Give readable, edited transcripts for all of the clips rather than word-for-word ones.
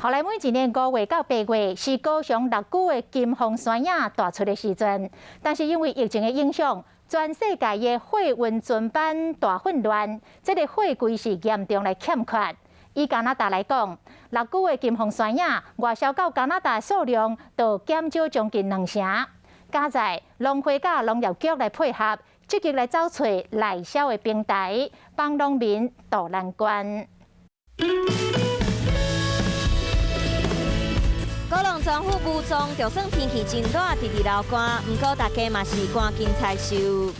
後來每一年5月到8月是高雄六龜的金鳳山仔大出的時陣，但是因為疫情的影響，全世界的貨運船班大混亂，這個貨櫃是嚴重來欠缺。以加拿大來講，六龜的金鳳山仔外銷到加拿大數量就減少將近兩成。佳哉農會佮農業局來配合，積極來找揣內銷的平台，幫農民渡難關。果農全副武裝，就算天氣真熱，直直流汗，毋過大家嘛是趕緊採收。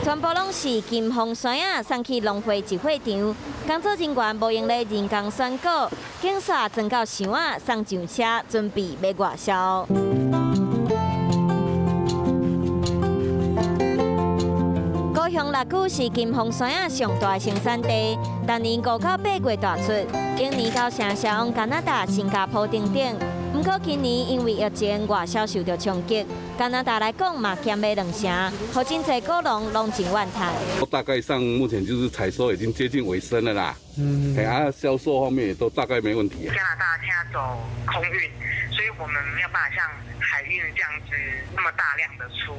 全部攏是金鳳山仔送去農會集貨場，工作人員無閒咧人工選果，警煞裝到箱仔送上車，準備欲外銷。高雄六龜是金鳳山仔上大生產地，逐年5到8月大出，往年到成銷往加拿大、新加坡等等。毋過今年因為疫情外銷受著衝擊，加拿大來講嘛減買兩成，予真濟果農攏真怨嘆。大概上目前就是採收已經接近尾聲了啦，啊，銷售方面也都大概沒問題。加拿大現在走空運，所以我們沒有辦法像海運這樣子那麼大量的出，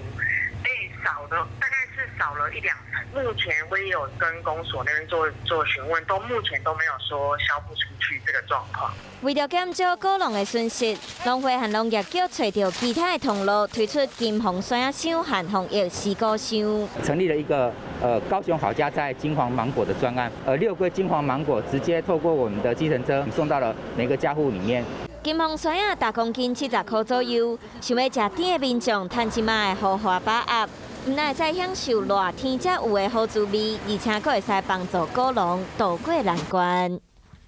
少的大概是少了一兩成。目前我也有跟公所那邊做做詢問，都目前都沒有說銷不出去這個狀況。為著減少果農的損失，農會和農業局揣著其他的通路，推出金鳳山仔箱和防疫絲果箱。成立了一個高雄好佳哉金黃芒果的專案，六龜金黃芒果直接透過我們的計程車送到了每個家戶裡面。金鳳山仔逐公斤70箍左右，想欲食甜的民眾趁這擺會好好把握，毋但會使享受熱天才有的好滋味，而且閣會使幫助果農渡過難關。